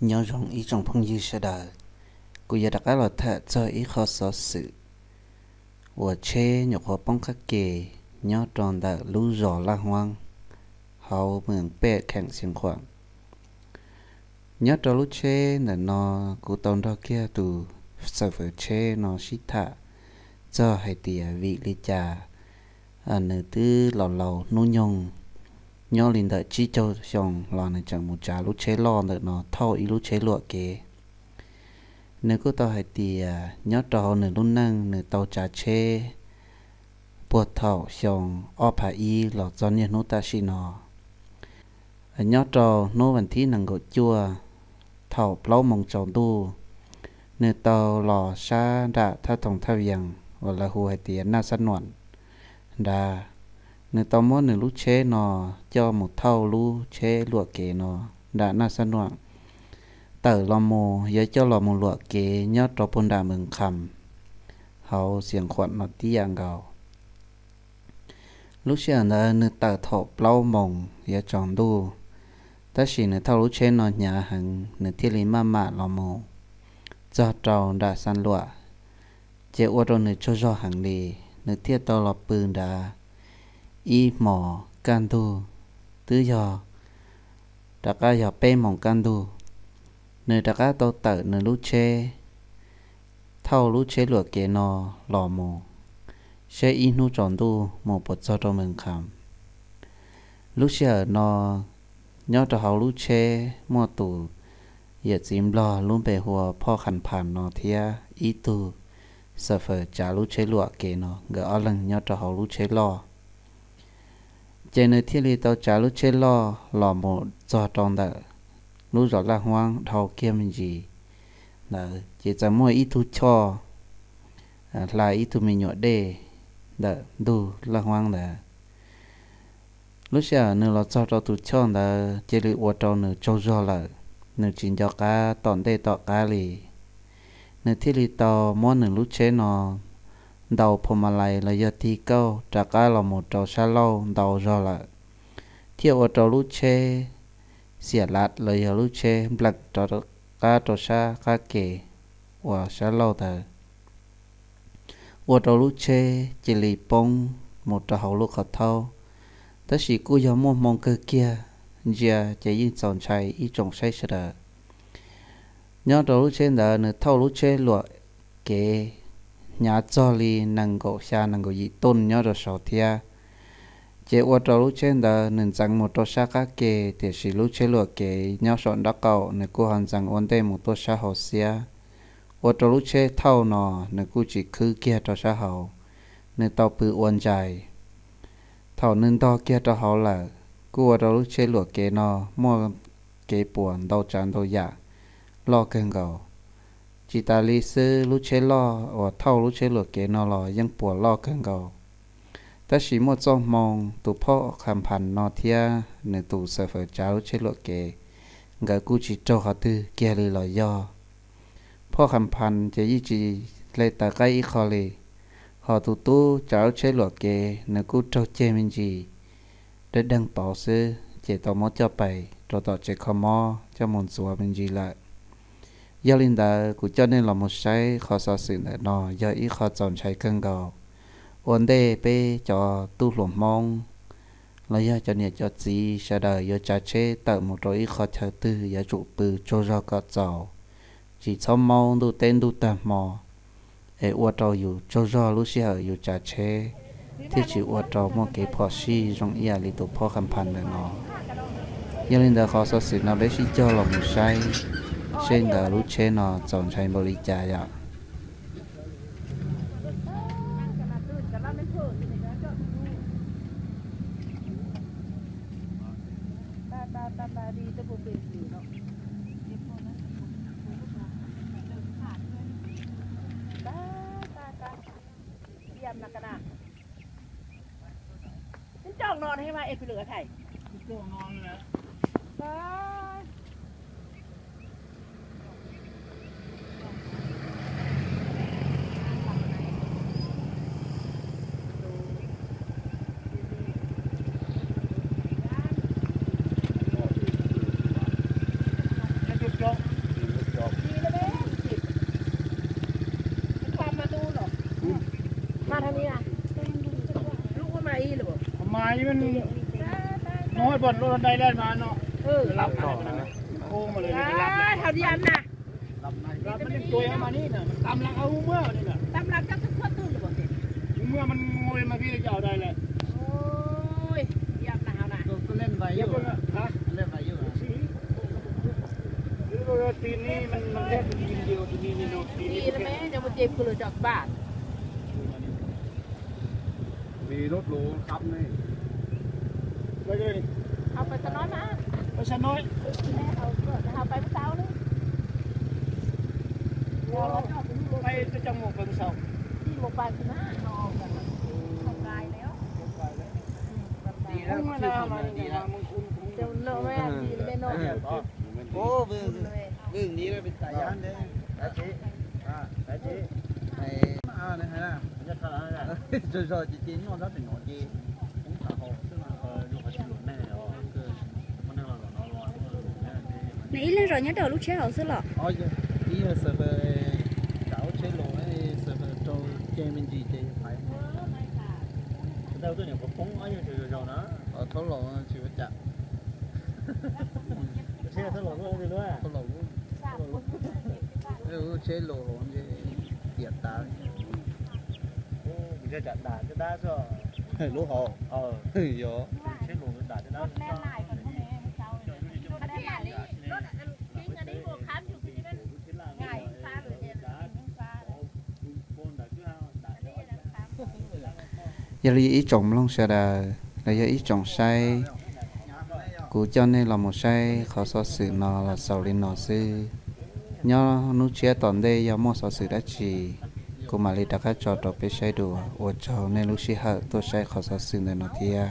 Nyob zoo ib tsoom phooj ywg sawv daws, kuv yuav rov qab los tham txog ib qho xov xwm uas tsheb nyuam qhuav poob qab ke nyob rau ntawm lub zos Laj Huaab hauv moos Pej Kheem Xeev Khuam. Nyob rau lub tsheb ntawm no, kuv tau nrog kiag tus xav fawv tsheb no sib tham txog hais tias vim li cas nws twb laus laus hnub nyoog, nyob li ntawm tsib caug xyoo los nws tseem mus tsav lub tsheb loj ntawm no thauj ib lub tsheb luam kev. Nws kuj tau hais tias nyob rau hauv nws lub neej nws tau tsav tsheb puag thaum xyoo ob phav ib los txog niaj hnub tam sim no. Nyob rau hnub vas thib nees nkaum cuaj thaum plaub moos tsaus ntuj, nws tau los sab nram thaj thoom thaj vias uas lawv hu hais tias Naj Xab Nuam nrad. Nws tau muab nws lub tsheb no coj mus thauj lub tsheb luam kev no nram Naj Xab Nuam tawm los mus yuav coj los mus luam kev nyob rau puag nram Moos Kham hauv Xeev Khuam no tib yam nkaus. Lub sij hawm ntawd nws tawm thaum plaub moos yuav tsaus ntuj, tab sis nws thauj lub tsheb no hnyav heev nws thiaj li maj mam los mus txog rau nram Xab Luam, ces ua rau nws tsaug zog heev li. Nws thiaj tau los pw nrad ib hmos kaj ntug, twb yog rov qab yog peb moos kaj ntug, nws rov qab tau tawm nws lub tsheb thauj lub tsheb luam kev no los mus saib ib hnub tsaus ntuj mus puas txog rau Moos Kham. Lub sij hawm no nyob rau hauv lub tsheb muaj tus yawm txiv Nplog lub npe hu ua Phoj Kham Phas no thiab ib tug xav fawv tsav lub tsheb luam kev no, nkawd ob leeg nyob rau hauv lub tsheb loj. Ces nws thiaj li tau tsav lub tsheb loj los mus txog rau ntawm lub zos Laj Huaab dhau kiag me ntsis ntawd ces txawm muaj ib tug choj hla ib tug me nyuam dej ntawm ntug Laj Huaab ntawd. Lub sij hawm nws los txog rau tus choj ntawd cia li ua rau nws tsaug zog lawm, nws tsis nco qab tom ntej tom qab li. Nws thiaj li tau muab nws lub tsheb no ntaus phuam ma lais los yog tig kauj rov qab los mus rau sab laug ntau zog lawm, thiaj ua rau lub tsheb xiam lav los yog lub tsheb npleem rov qab rau sab qab ke uas sab laug ntawd, ua rau lub tsheb cia li poob mus rau hauv lub qhov thaub. Tab sis kuj yog muaj hmoo kawg kiag, ntsia ces yeej txaus ntshai ib tsoom saib sawv daws. Nyob rau lub tsheb ntawd nws thauj lub tsheb luam kev hnyav txog li nees nkaum xya nees nkaum yim tuj nyob rau saud thiab. Ces ua rau lub tsheb ntawd nws ntxeev mus rau sab qab ke, tiam sis lub tsheb luam kev nyob saum nraub qaum nws kuj ho ntxeev ua ntej mus tuaj sab hauv xiab, ua rau lub tsheb thauj no nws kuj tsis khwb kiag rau sab hauv, nws tau pw ua ntsais. Thaum nws ntog kiag rau hauv lawm, kuj ua rau lub tsheb luam kev no muaj kev puas ntau tsav ntau yam loj kawg nkaus. Tsis tas li xwb, lub tsheb loj uas thauj lub tsheb luam kev no los yeej puas loj kawg nkaus. Tab sis muaj txoj hmoo tus phauj Kham Phas no thiab nws tus xav fawv tsav lub tsheb luam kev, nkawd kuj tsis raug qhov twg kiag li los yog. Phauj Kham Phas ces yeej tsis hle taws qaib ib qho li, ho tus tub tsav lub tsheb luam kev nws kuj raug ceg me ntsis, dawb deeg pauv xwb ces tau muab coj pais rau tom tsev kho mob coj mus ntxuav me ntsis lawm. Yog li ntawd kuv coj nej los mus saib qhov xov xwm ntawm no yog ib qho txaus ntshai kawg nkaus. Ua ntej peb cov tub hluas Hmoob los yog cov niam cov txiv sawv daws yuav tsav tsheb tawm mus rau ib qho chaw twg yuav tsum pw tsaug zog kom txaus, tsis txhob maub ntuj teb ntuj tag hmo, es ua rau yus tsaug zog lub sij hawm yus tsav tsheb, thiaj tsis ua rau muaj kev phom sij zoo ib yam li tus phauj Kham Phas ntawm no. Yog li ntawd qhov xov xwm no peb sib cog los mus saib seb nkawd lub tsheb no txaus ntshai npaum li cas yom. Hnov pom lub dai lawm mas no. Lab na. Hau diam na. Lab mas yeej tuaj mas ni na, tam las hau muab ni na. Tam las koj txhob txhob tu los. Muab mas ngui mas pib li cov dai lawm. Ui, yam na hau na. Hả? Tin ni, tin ni, no, tin ni. Tin ni, no, ces pw lawm cov kbaj. Vì đốt đồ khắp này. Hau pais xav nói mas. Pais xav nói. Hau pais pab tau na. Pais trong một phần sáu. Đi một phần xwb na. Không cài nữa. Đi lắm, chứ không mà đi lắm. Trong nội mà đi bên nội. Ôb, vwm ni lawm pes tas yab ntawd. Zog zog ces ces noj nrab pem no ces kub tham hau xwb. Nws ib leeg zos nyob rau lub tsheb hauv xwb los? Ib yawg xav pab nram lub tsheb los, xav pab rau ce me ntsis ces pais. Thaub laus tsis ua cas. Thaub laus, lub tsheb laus hauv ntshe tiam tas. Lub hauv, yog. Yog li ib tsoom mloog sawv daws los yog ib tsoom saib, kuv coj nej los mus saib qhov xov xwm no los xaus li no xwb. Nyob hnub tshiab tom ntej yog muaj xov xwm dab tsi, kuv mam li rov qab tso rau peb saib dua. Ua tsaug nej lub sij hawm tuaj saib qhov xov xwm ntawm no thiab.